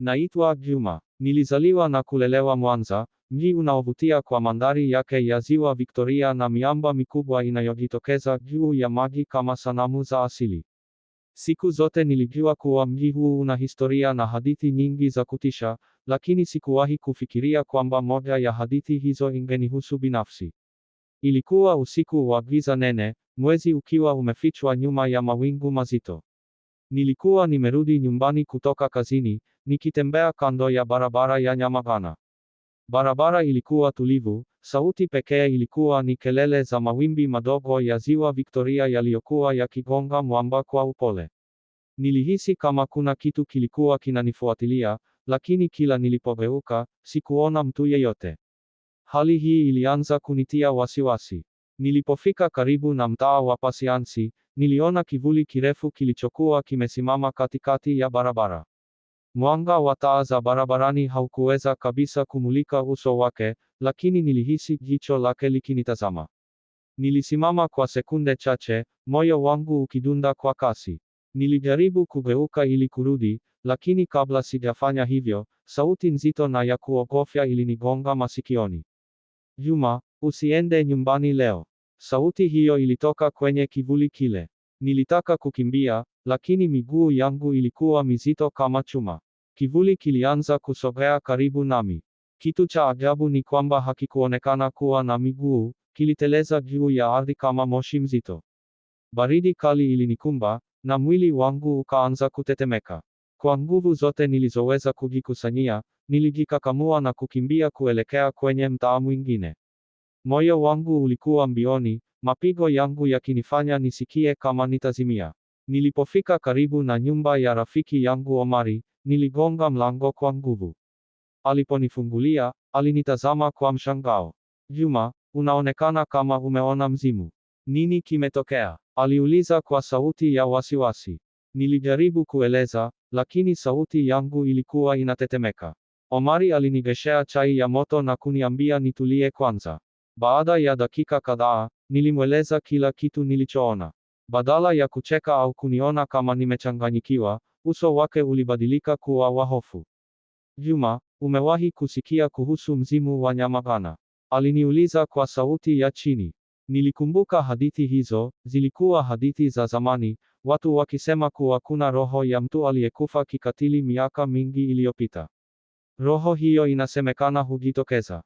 Naitwa Juma. Nilizaliwa na kulelewa Mwanza, mji unaovutia kwa mandhari yake ya Ziwa Victoria na miamba mikubwa inayojitokeza juu ya maji kama sanamu za asili. Siku zote nilijua kuwa mji huu una historia na hadithi nyingi za kutisha, lakini sikuwahi kufikiria kwamba moja ya hadithi hizo ingenihusu binafsi. Ilikuwa usiku wa giza nene, mwezi ukiwa umefichwa nyuma ya mawingu mazito. Nilikuwa nimerudi nyumbani kutoka kazini, nikitembea kando ya barabara ya Nyamagana. Barabara ilikuwa tulivu, sauti pekee ilikuwa ni kelele za mawimbi madogo ya Ziwa Victoria yaliyokuwa yakigonga mwamba kwa upole. Nilihisi kama kuna kitu kilikuwa kinanifuatilia, lakini kila nilipogeuka, sikuona mtu yeyote. Hali hii ilianza kunitia wasiwasi. Nilipofika karibu na mtaa wa Pasiansi, niliona kivuli kirefu kilichokuwa kimesimama katikati ya barabara. Mwanga wa taa za barabarani haukuweza kabisa kumulika uso wake, lakini nilihisi jicho lake likinitazama. Nilisimama kwa sekunde chache, moyo wangu ukidunda kwa kasi. Nilijaribu kugeuka ili kurudi, lakini kabla sijafanya hivyo, sauti nzito na ya kuogofya ilinigonga masikioni. Juma, usiende nyumbani leo. Sauti hiyo ilitoka kwenye kivuli kile. Nilitaka kukimbia, lakini miguu yangu ilikuwa mizito kama chuma. Kivuli kilianza kusogea karibu nami. Kitu cha ajabu ni kwamba hakikuonekana kuwa na miguu, kiliteleza juu ya ardhi kama moshi mzito. Baridi kali ilinikumba, na mwili wangu ukaanza kutetemeka. Kwa nguvu zote nilizoweza kujikusanyia, nilijikakamua na kukimbia kuelekea kwenye mtaa mwingine. Moyo wangu ulikuwa mbioni, mapigo yangu yakinifanya nisikie kama nitazimia. Nilipofika karibu na nyumba ya rafiki yangu Omari, niligonga mlango kwa nguvu. Aliponifungulia, alinitazama kwa mshangao. Juma, unaonekana kama umeona mzimu. Nini kimetokea? Aliuliza kwa sauti ya wasiwasi. Nilijaribu kueleza, lakini sauti yangu ilikuwa inatetemeka. Omari alinigeshea chai ya moto na kuniambia nitulie kwanza. Baada ya dakika kadhaa, nilimweleza kila kitu nilichoona. Badala ya kucheka au kuniona kama nimechanganyikiwa, uso wake ulibadilika kuwa wa hofu. Juma, umewahi kusikia kuhusu mzimu wa Nyamagana? Aliniuliza kwa sauti ya chini. Nilikumbuka hadithi hizo, zilikuwa hadithi za zamani, watu wakisema kuwa kuna roho ya mtu aliyekufa kikatili miaka mingi iliyopita. Roho hiyo inasemekana hujitokeza